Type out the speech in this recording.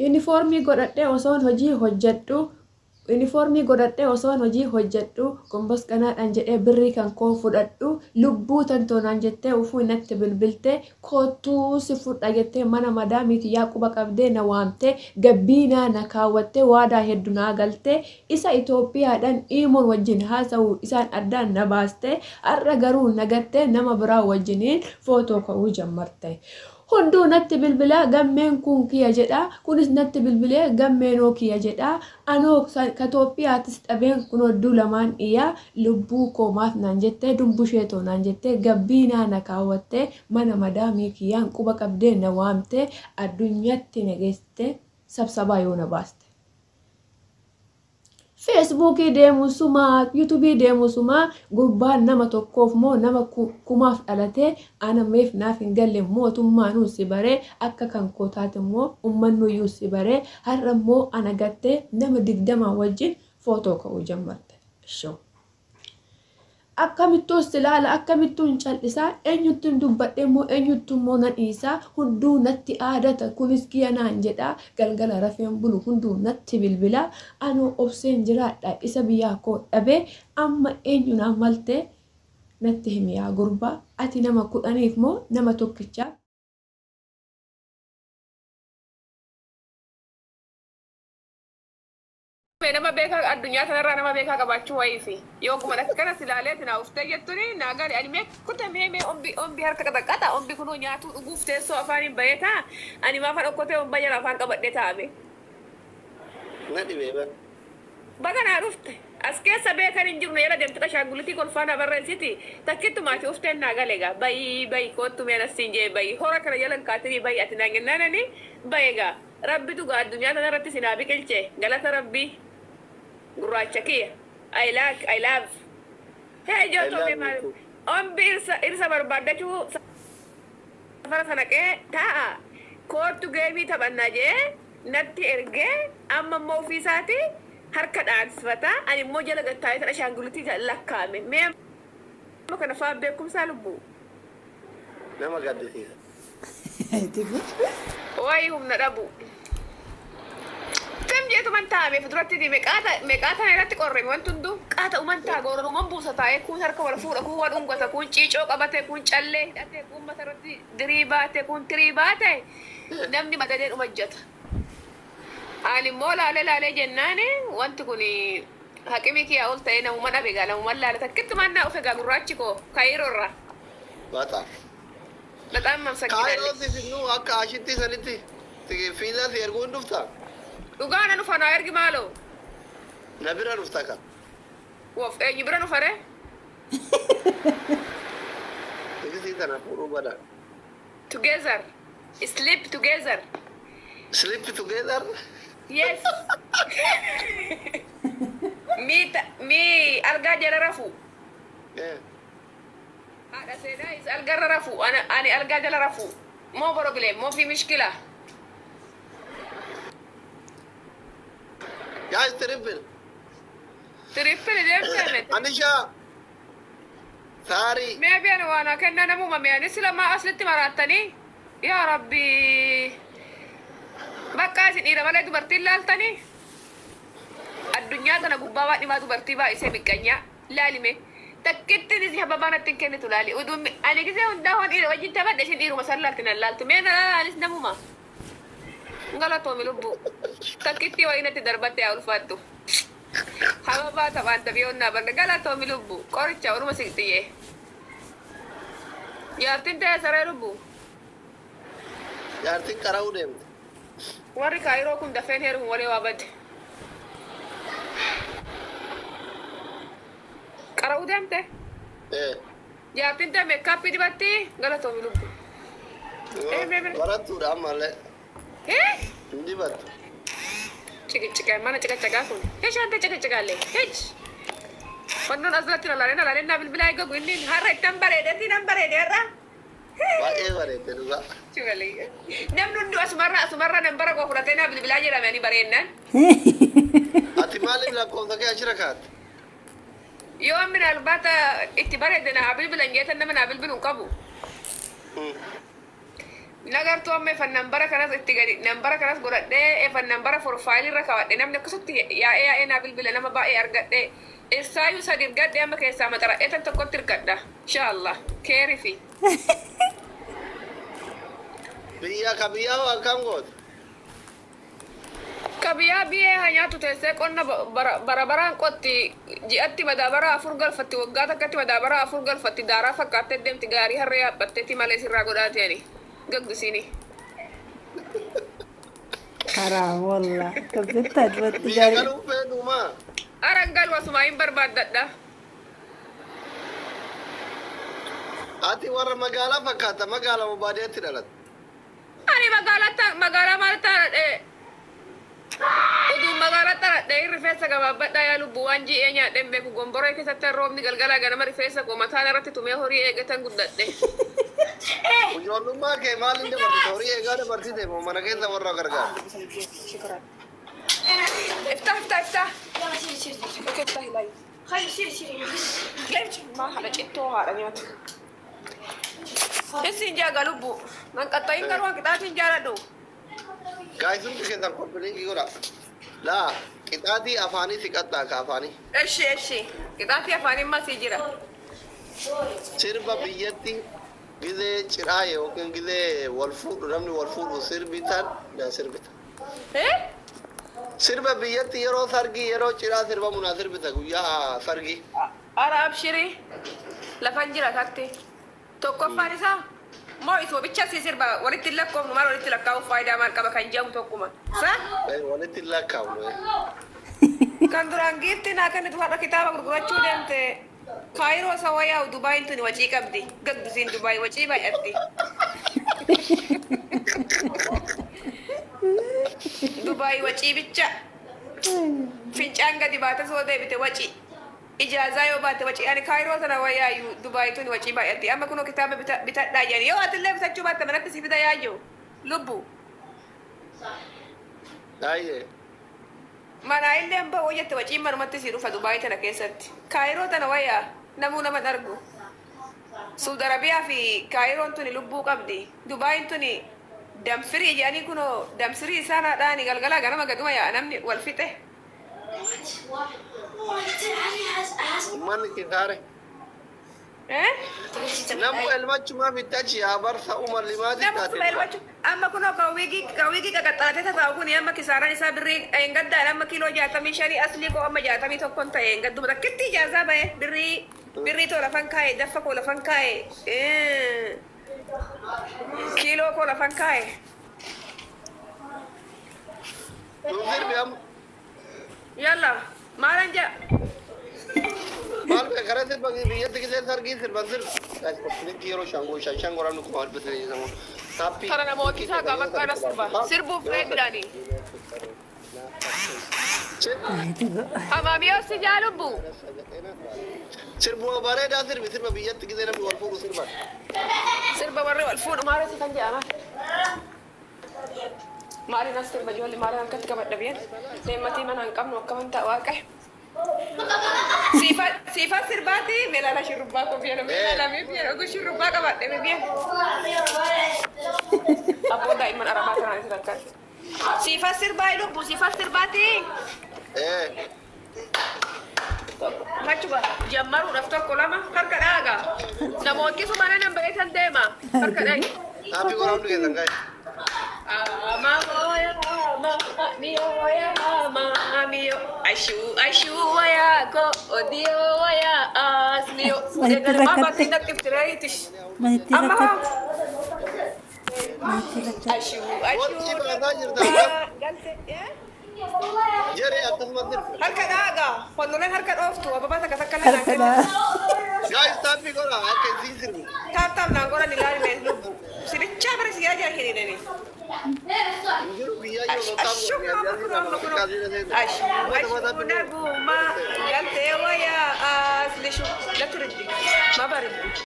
Yuunifoormii godhadhee osoon hojii hojjedhu, Yuunifoormii godhadhee osoon hojii hojjedhu, gombos qanaadhaan jedhee birrii kan koo fudhadhu, lubbuu tantoonaan jettee ufuu natti bilbilte, koottuu si fudha jettee mana madaamii tiyyaa quba qabdee na waamte, gabbiinaa na kaawwattee waadaa heddu naa galte, isa Itoophiyaadhaan iimoon wajjin haasa'u isaan addaan na baaste, har'a garuu na gattee nama biraa wajjiniin footoo ka'uu jammarte. Hunduu natti bilbilaa gammeen kun kiyya jedha, kunis natti bilbilee gammeenoo kiyya jedha, anoo ka Toophiyaatis dhabeen kunoo idduu lamaan iyya, lubbuu koo maaf naan jettee, dumbushee too naan jettee, gabbiinaa na kaawwattee, mana madaamii kiyyaan quba qabdee na waamtee, addunyatti na geessite, sabsabaa yoo na baaste. Feesbuukii deemu sumaa, yuutuubii deemu sumaa, gurbaan nama tokkoof moo nama kumaaf dhalatee ana meef naaf hin galle, mootummaanuu si baree akka kan koo taate immoo ummannuyyuu si baree, har'a immoo ana gattee nama 20 wajjin footoo ka'uu jammarte. Shoo. Akkamittuu si ilaala, akkamittuun cal'isaa, eenyuttuun dubbadhee immoo eenyuttu immoo na dhiisaa, hunduu natti aadata, kunis kiyya naan jedhaa, galgala rafeen bulu hunduu natti bilbilaa, anoo obseen jiraadha isa biyyaa koo dhabee, amma eenyu naan maltee natti himi yaa gurbaa, ati nama 10f moo nama tokkichaaf? Nama beekaa addunyaa kanarraa nama beekaa qabaachuu wayiifi. Yoo guma akkana si ilaalee ati naa uftee jettuni naa gali ani mee kuta mee mee ombi ombi harka qaxaqqaxa ombi kunoo nyaatuu dhuguuf teessoo afaaniin bahee taa ani maafan okkotee omba jala afaan qabadhee taa'ame. Na dhibee bara. Baga naa dhufte. As keessa beekan hin jiru na jala deemte ashaangulitii kolfaa na barreessiti. Takkittumaa ati ufteen naa gale gaa. Bayii bayi koottu mee anas siin jee bayi. Hora kana jala hin kaatinii bayi ati naan jennaan ani baye gaa. Rabbitu gaa addunyaa tana irratti si naa biqilche. Galata Rabbii. Gurraacha kiyya. I like, I love. Hee I ijoollee love mee you maal. too. Ombi irsa irsa barbaaddachuu safara sana qee taa'a. Koottu geemii taphannaa jee natti ergee amma immoo ofii isaati harka dhaansifata. Ani immoo jala gad taa'ee sana ashaangulitii lakkaa'ame. Mee amma kana fa'aa beekumsaa lubbuu. Nama gaddisiisa. Wayi humna dhabu. Kam jeetuman taa'ame fuduratti diime qaata meeqaa tana irratti qorreme wanti hunduu qaata uman taa goororuman buusa taa'ee kuun harka wal fuudha kuun wal dhungata kuun ciicoo qabate kuun callee hidhate kuun mata irratti dirii baate kuun tirii baate namni madadee dhuma hojjeta. Ani immoo laalee laalee jennaani wanti kun haqimi kiyyaa ol ta'ee namuma dhabe gaa namuma laale takkitti mannaa ofe gaa gurraachi koo kaayiroo irraa. Bata. Baxaam mamsakkinaalle. Kaayiroo si finnuu akka ashitti sanitti fiizaa si erguu hin dhufta. Dhugaa na dhufa naa ergi maaloo. Na bira dhufta ka. Wof eenyu bira dhufa ree? Tikisii tana fuudhuu bada. Together. Sleep together. Sleep together. Yes. Mi mi algaa jala rafu. Haadha seenaa is algarra rafu. Ani algaa jala rafu. Moo problem moo fi mishkila. Guys, triple. Triple deemtee miti. Anisha. Saari. Mee biyyan waan kennaa namuma mee ani sila maa aslitti maraattanii? Yaa Rabbi. Bakka isin dhiira malee dubartiin laaltanii? Addunyaa tana gubbaa waan dhimaa dubartii baay'isee miqqanyaa. Laalime. Takkittiin isin hababaa natti hin kennitu laali. Utuu ani gisee hundaa hoon dhiira wajjin taphadhe isin dhiiruma san laalti nan laaltu. Mee na laalis namuma. Galatoomi lubbuu. Takkittii wayii natti darbatte haa ulfaattu. Hababaa taphaan taphiyoon naa barre galatoomi lubbuu. Qoricha orma si xiyyee. Jaartiin ta'e saree lubbuu. Jaartiin qara'uu deemte. Warri kaayiroo kun dafeen heerumu malee waa bade. Qara'uu deemte. Jaartiin ta'e meekaappii dibatti galatoomi lubbuu. Barattuudha ammallee. Hin dibattu. Ciqiciqa mana ciqacagaa kun. Heshaan ta'e ciqacagaallee. Hej. Wannoon asirratti nalaalee nalaalee naa bilbilaa eegagu inni har'a ittan bareedetti nan bareede har'a. Baay'ee bareedde dhugaa. Chugalee. Namni hundi asumarra asumarra nan bara koo fudhatee naa bilbilaa jedhame ani bareennaan. Ati maaliif lakkoofsa kee achirra kaa'atte? Yoo minaalbaata itti bareedde naa bilbilan jeetan nama naa bilbilu hin qabu. Nagartuu amma efan bara kanas itti gadi nambara kanas godhadhee efan nambara forfaayilii irra kaawwadhe namni akkasatti yaa'ee yaa'ee naa bilbila nama baay'ee argadhe essaayyuu sadi ergadhe amma keessaa maxara'ee tan tokkotti ergadha inshaallah keeri fi Biyya ka biyyaa hoo akkam goote? Ka biyyaa biyyee haa nyaatu teessee qonna bara baraan qotti ji'atti madaabara 4 galfatti waggaa takkatti madaabara 4 galfatti daaraa fakkaattee deemti gaarii harree yaabbatteetti malee sirraa godhaati ani gaggisiini. Haram wallah. Kabzetta duratti Biyya gaarii. galuu feetumaa? Aran galu asumaa hin barbaaddadha. Ati warra magaalaa fakkaata magaalaa moo baadiyyaatti dhalatte? Ani magaalaa maalitti dhaladhe? Oduu magaalatti dhaladhe rifeensa gabaabbadhaa yaa lubbuu waan ji'ee nyaadhee hin beeku gomboree keessatti roobni galgalaa ganama rifeensa koo mataan irratti tumee horii eegatan guddadhe. Ijoollummaa kee maaliin dabarsite? Horii eegaa dabarsite moo mana keessa warra gargaaru? Iftah iftah iftah. Iftah ilaayi. Maa haadha cittoo haadha nyaatu. Isin jaaga lubbu. Nan qaxxayin garuu waan qixaatiin jaaladhu. Gaayis hundi keessan koppiliinkii godha. Laa qixaatii afaanii si qaxxaa ka afaanii. Eshi eshi. Qixaatii afaanii masii jira. Sirba biyyatti gizee cidhaa yookiin gizee wal fuudhu namni wal fuudhu sirbitan naa sirbita. Eh? Sirba biyyatti yeroo sargii yeroo cidhaa sirbamu naa sirbita guyyaa sargii. Ara abshirii lafan jira taatti. Tokkoffaan isaa moo isuma bicha si sirba walitti hin lakkoofnu maal walitti lakkaa'uuf faayidaa maal qaba kan jedhamu tokkuma. Sa? Walitti hin lakkaa'umnu. Kan duraan giifti naa kennitu har'a kitaaba gurgurachuu deemte. Kaayiroo isa wayyaa'u Dubaayin tuni wacii qabdi. Gaggisiin Dubaay wacii baay'atti. Dubaay wacii bicha. Fincaan gadi baate soo deebite wacii. Ijaazaa yoo baate wacii. Ani kaayiroo sana wayyaayu Dubaay tuni wacii baay'atti. Amma kunoo kitaaba bitadhaa jedhani. Yoo atillee bitachuu baatte manatti si fida yaayyo. Lubbu. Baay'ee. Manaa illee hin ba'u jette waciin manumatti si dhufa Dubaay tana keessatti. Kaayiroo tana wayyaa namuu nama hin argu. Suudi Arabiyaa fi Kaayiroon tuni lubbuu qabdi. Dubaayin tuni damfirii jedhanii kunoo damsirii isaan haadhaani galgalaa ganama gaduma yaa'a namni wal fixe. Uummanni kisaare. Eh? Namu elmachumaa bittachi yaa barsa umar limaati Nama taate. kuma elmachu amma kunoo kan wiigii qaqaxxalatee tataa'u kun amma kisaaraan isaa birrii hin gaddaan amma kiiloo 65 aslii koo amma 61 ta'e hin gadduma takkitti ijaazaa ba'e birrii too lafan kaa'e daffa koo lafan kaa'e kiiloo koo lafan kaa'e. Nuuf sirbi amma. Yalla maalan jedha. Maal beeka karaa sirba biyyatti gisee sargii sirban sirba. Gaayis koppiliinkii yeroo shangoo shan shan goraamni kuma albisee jedhamu. Taappii. Tana namooti isaa gaafa kana sirba. Sirbuuf reeddaani. Hamaamiyoo si jaalubbu. Sirbuma bareedaa sirbi sirba biyyatti gisee namni wal fuudhu sirban. Sirba warri wal fuudhu maal kan jedhama. Maaliin as sirba ijoollee maaliin harkatti qabadha biyyan. Deemmatii mana hin qabnu akkaman ta'a waaqa. Siifa sirbaati meelaala shurrubbaa koo biyya meelaala mee biyya ogu shurrubbaa qabadhe mee biyya. Abboo daa'imman arabaa kanaan isa takkan. Siifa sirbaa lubbu siifa sirbaati. Machuga jammaruudhaaf tokko lama harka dhaaga. Namoonni sumana nan ba'ee deema harka dhaaga. Taappii goraa hundi keessan gaayis. Ama ama miyo ama miyo ashu ashu waya ko odiyo waya asliyo. Manitti Mama rakkatte. tinatti iftireetish. Manitti Amma rakkatte. Manitti rakkatte. ashu ashu. Warqii baasaa jirta. Galte. Jeree akkasuma sirbi. Harka dhaaga. Honnoleen harka dhooftu ababaa takka takka naan Harka kenna. dhaa. Gaayis taappii goraa akka isiin sirbi. Taap taap naan godhan ilaalime lubbu. Sibichaa bara siyaa jira hiriirani. Hin jiru biyyaa jiru Ashu taapii goraa. ashu ashu naguma galtee waya aslishu la turiddi ma bariddi.